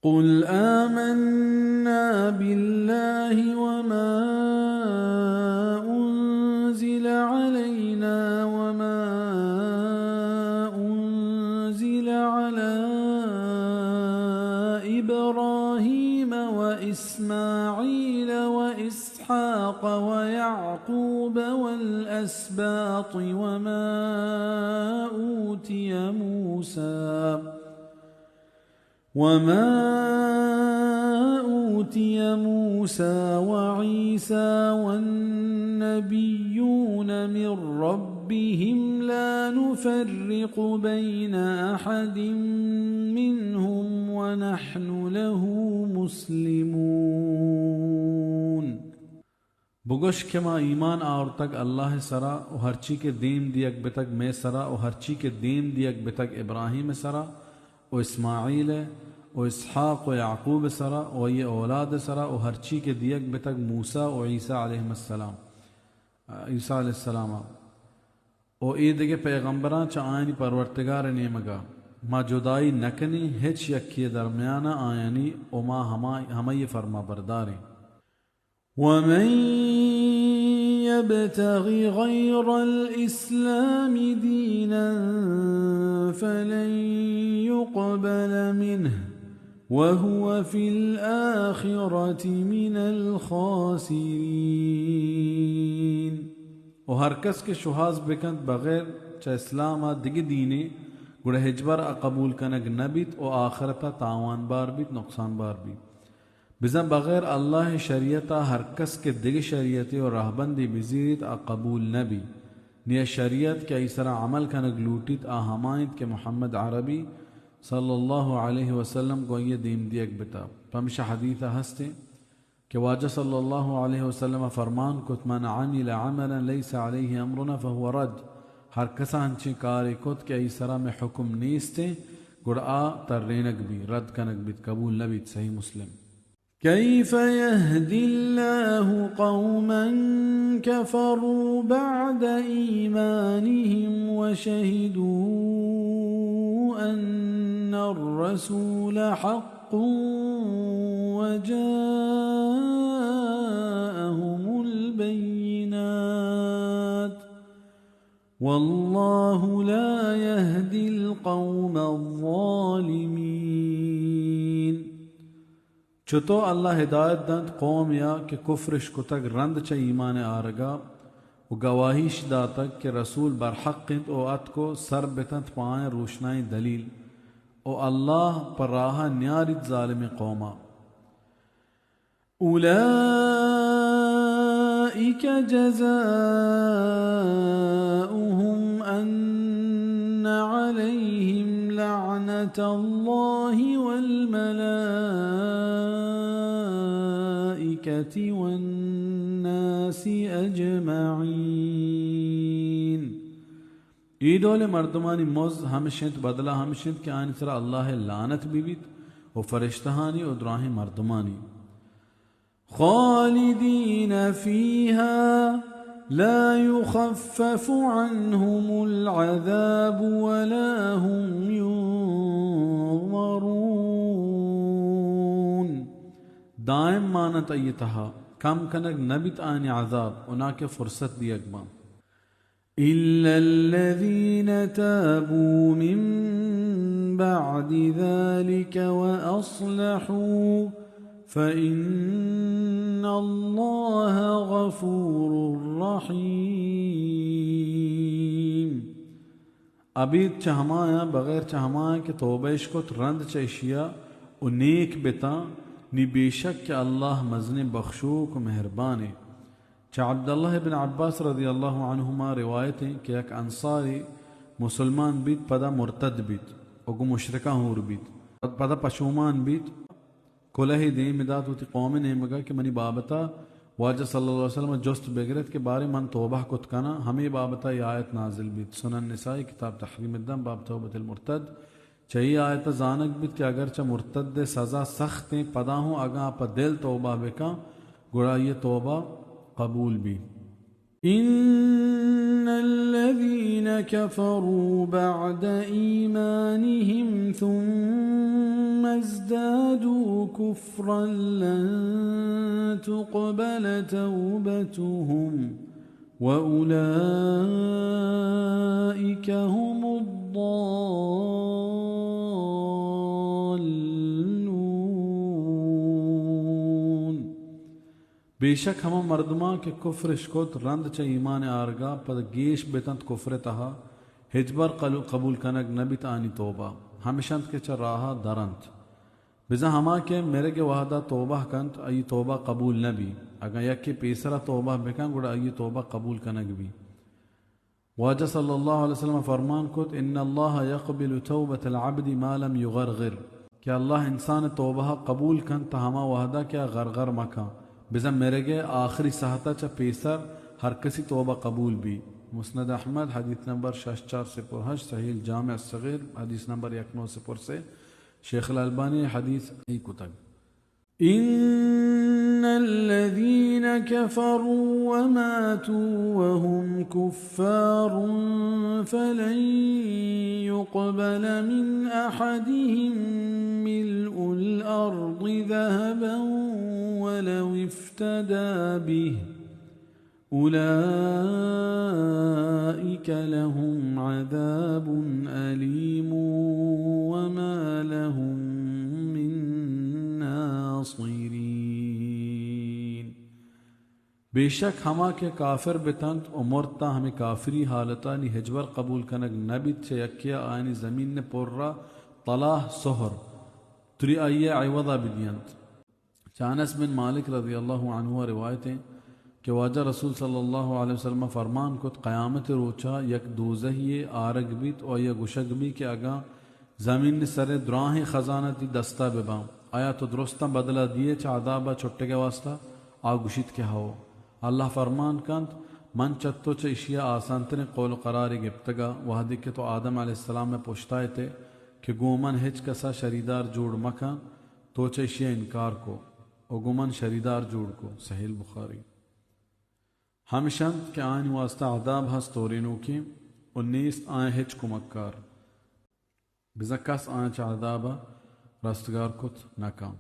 قل آمنا بالله وما أنزل علينا وما أنزل على إبراهيم وإسماعيل وإسحاق ويعقوب والأسباط وما أوتي موسى وما أوتي موسى وعيسى والنبيون من ربهم لا نفرق بين أحد منهم ونحن له مسلمون. بگوش کہ ما ایمان آورتگ اللہ ءِ سرا و ہرچی کہ دیم دیگ بتگ مئے سرا و ہرچی کہ دیم دیگ بتگ ابراہیم ءِ سرا و اسماعیل ءِ و اسحاق و یعقوب ءِ سرا و آئی اولاد ءِ سرا و ہرچی کہ دیگ بتگ موسی و عیسی علیہم السلام، عیسی علیہ السلام ءَ و اے دگہ پیغمبراں چہ آیانی پرورتگار ءِ نیمگا، ما جدائی نہ کنیں ہچ یکے ءِ درمیانا آیانی و ما ہما، ہمائی ءِ فرمانبرداریں. ومن يبتغ غير الإسلام دينا فلن يقبل منه وهو في الآخرة من الخاسرين. و ہر کس کہ شوہاز بکنت بغیر چہ اسلام ءَ دگہ دینے، گڑا ہچبر آ قبول کنگ نہ بیت و آخرت ءَ تاوان بار بیت، نقصان بار بیت. بزاں بغیر اللہ ءِ شریعت ءَ ہر کس کہ دگہ شریعتے و رہبندے بزیریت، آ قبول نہ بیت. نی آ شریعت کہ آئی سرا عمل کنگ لوٹیت، آ ہما انت کہ محمد عربی صلی اللہ علیہ وسلم گوں آئی ءَ دیم دیگ بتا. پمشا حدیث ءَ ہستیں کہ واجہ صلی اللہ علیہ وسلم ءَ فرمان کت، من عمل عملا ليس عليه أمرنا فهو رد. ہر کسا انچیں کارے کت کہ آئی سرا مئے حکم نیستیں، گڑا آ ترینگ بیت، رد کنگ بیت، قبول نہ بیت. صحیح مسلم. كيف يهدي الله قوما كفروا بعد إيمانهم وشهدوا أن الرسول حق وجاءهم البينات والله لا يهدي القوم الظالمين. چتو اللہ ہدایت دنت قومے ءَ کہ کفرش کتگ رند چہ ایمان ءِ آرگ ءَ و گواہیش داتگ کہ رسول برحق انت و اتک و سر بتنت پہ آیاں روشنائیں دلیل، و اللہ پہ راہ ءَ نیاریت ظالمیں قوم ءَ. أولئك جزاؤهم أن عليهم لعنة الله والملائكة والناس أجمعين. اے ڈولیں مردمانی مز ہمش انت، بدلہ ہمش انت کہ آیانی سرا اللہ ءِ لعنت بہ بیت و فرشتہانی و دراہیں مردمانی. خالدين فيها لا يخفف عنهم العذاب ولا هم ينظرون. دائم مانت آئی تہا، کم کنگ نہ بیت آیانی عذاب و نا کہ فرصت دیگ باں. إلا الذين تابوا من بعد ذلك وأصلحوا فإن الله غفور رحيم. ابید چہ ہمایاں، بغیر چہ ہمایاں کہ توبہ اش کت رند چہ اشیا و نیک بتاں، نی بے شک کہ اللہ مزنیں بخشوک و مہربانے. چہ عبداللہ ابن عباس رضی اللہ عنہما روایت انت کہ یک انصاری مسلمان بیت، پدا مرتد بیت و گوں مشرکاں ہور بیت. پدا پشومان بیت، کلہے دیم دات وتی قوم نیمگا کہ منی بابتا واجہ صلی اللہ علیہ وسلم جست بگرت کہ بارے من توبہ کت کناں. ہمے بابتا اے آیت نازل بیت. سنن نسائی، کتاب تحریم الدم، باب توبۃ المرتد. چہ اے آیت ءَ زانگ بیت کہ اگرچہ مرتد ءِ سزا سخت انت، پدا ہوں اگاں آ پہ دل توبہ بکن، گڑا آئی ءِ توبہ قبول بیت. إن الذين كفروا بعد إيمانهم ثم ازدادوا كفرا لن تقبل توبتهم وأولئك هم الضالون. بے شک ہما مردماں کہ کفرش کت، رند چہ ایمان آرگا پد گیش بتنت کفر تہا، ہچبر قلو-، قبول کنگ نہ بیت آنی توبہ، ہمشنت کہ چہ راہا درنت۔ بزاں ہما کہ مرگ وہدا توبہ کنت، آئی توبہ قبول نہ بی۔ اگاں یکے پیسرا توبہ بکن، گڑا آئی توبہ قبول کنگ بی۔ واجہ صلی اللہ علیہ وسلم فرمان کت، ان اللہ یقبل توبۃ العبد ما لم یغرغر، کہ اللہ انسان توبہ قبول کنت تا ہما وہدا کہ آ غرغر مکن، بزاں مرگ آخری ساعتا چہ پیسر ہر کسی توبہ قبول بی۔ مسند احمد، حدیث نمبر شش چار صفر ہشت، صحیح الجامع الصغیر، حدیث نمبر یک نو صفر سے، شیخ الالبانی حدیث صحیح کتگ۔ إن الذين كفروا وماتوا وهم كفار فلن يقبل من أحدهم ملء الأرض ذهبا ولو افتدى به أولئك لهم عذاب أليم وما لهم من ناصرين۔ بے شک ہما کہ کافر بتنت و مرت تاں ہمے کافری حالتانی ہچبر قبول کنگ نہ بیت چہ یکے ء آیانی زمین ء پر ء طلا سہر تری آئی ء عوضا بدینت۔ چہ انس بن مالک رضی اللہ عنہ ء روایت انت کہ واجہ رسول صلی اللہ علیہ وسلم ء فرمان کت، قیامت ء روچا یک دوزہی ء آرگ بیت و آئی ء گوشگ بیت کہ اگاں زمین ء سر ء دراہیں خزانہ تئی دستا بباں، آیا تو درستاں بدلہ دیئے چہ عذاب ء چھٹگ ء واسطہ؟ آ گوشیت کہ ہئو۔ اللہ فرمان کنت، من چہ تو چہ اشی ء آسانتریں قول و قرارے گپتگ ء، وہدے کہ تو آدم علیہ السلام ء پشتا ات ئے کہ گوں من ہچ کس ء شریدار جوڑ مکن، تو چہ ایشی ء انکار کو و گوں من شریدار جوڑ کو۔ صحیح البخاری۔ ہمش انت کہ آیانی واسطہ عذاب ہست تورینوکیں و نیست آیاں ہچ کمکار، بزاں کس آیاں چہ عذاب ء رستگار کت نہ کن۔